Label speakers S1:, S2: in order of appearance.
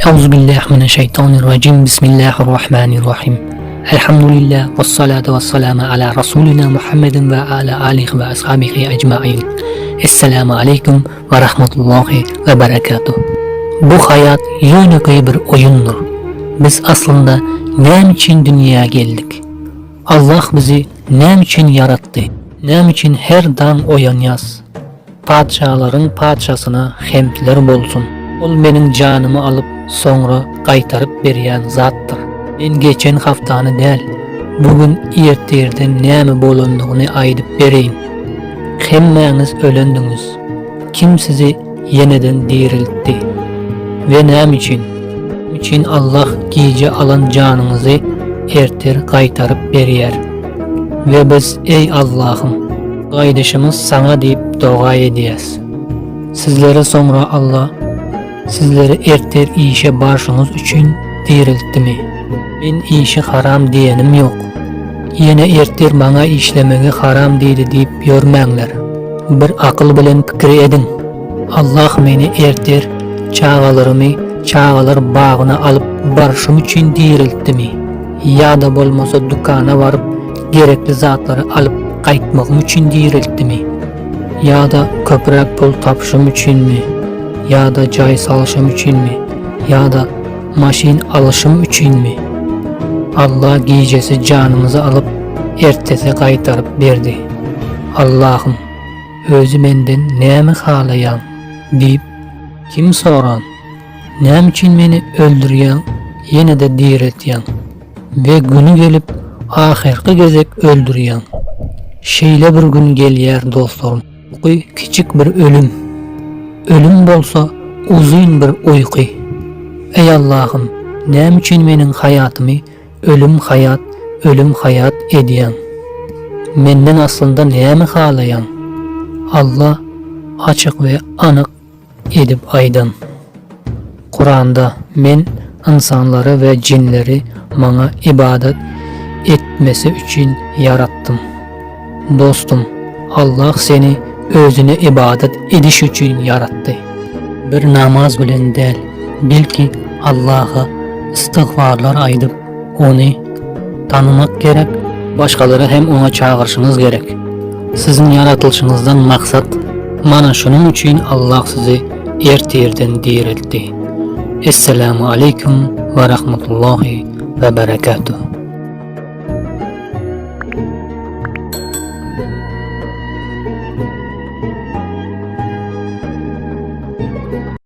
S1: Euzubillahi mineşşeytanirracim. Bismillahirrahmanirrahim. Elhamdülillah ve salatu ve selamu ala Resulina Muhammedin ve ala alihi ve ashabihi ecmain. Esselamu aleyküm ve rahmetullahi ve berekatuh. Bu hayat ýönekeý bir oýundyr. Biz aslynda näme üçin dünýä geldik? Allah bizi näme üçin ýaratdy? Näme üçin her daň oýanýas? Patyşalaryň patyşasyna hemdler bolsun! Ol meniň janymy alyp, soňra gaýtaryp berýän zatdyr. Men geçen haftany däl, bu gün ertirden näme bolandygyny aýdyp bereýin. Hemmäňiz ölendiňiz. Kim sizi ýeneden diriltdi? We näme üçin? Näme üçin Allah gije alan janyňyzy ertir gaýtaryp berýär? We biz, Eý Allahym! Gaýdyşymyz Saňa diýip doga edýäs. Sizleri soňra Alla sizleri ertir işe barşyňyz üçin diriltdimi? Men işi haram diýenim ýok. Ýene ertir maňa işlemegi haram diýdi diýip ýörmäňler. Bir akyl bilen pikir ediň. Allah meni ertir çagalarymy çagalar bagyna alyp barşym üçin diriltdimi? Ýa-da bolmasa dükana baryp gerekli zatlary alyp gaýtmagym üçin diriltdimi? Ýa-da köpräk pul tapyşym üçinmi? Ýa-da jaý salyşym üçinmi? Ýa-da maşyn alyşym üçinmi? Allah gijesi janymyzy alyp, ertesi gaýtaryp berdi. Allahym, özi menden näme halaýaň? diýip, kim soran? Näme üçin meni öldürýäň, ýene-de direltýäň we güni gelip ahyrky gezek öldürýäň? Şeýle bir gün gelýär dostlarym. Uky kiçik bir ölüm. Ölüm bolsa uzyn bir uýky. Eý Allahym, näme üçin meniň haýatymy ölüm haýat, ölüm haýat edýäň? Menden aslynda näme halaýaň? Allah açyk we anyk edip aýdan. Kuranda, Men ynsanlary we jinleri maňa ybadat etmesi üçin ýaratdym. Dostum, Allah seni özüne ybadat ediş üçin ýaratdy. Bir namaz bilen däl, belki Allaha istygfarlar aýdyp, Ony tanymak gerek, başgalary hem Oňa çagyryşyňyz gerek. Siziň ýaratylyşyňyzdan maksat, mana şunuň üçin Allah sizi ertirden direltdi. Esselamu aleýkum we rahmetullahi we berekatuh.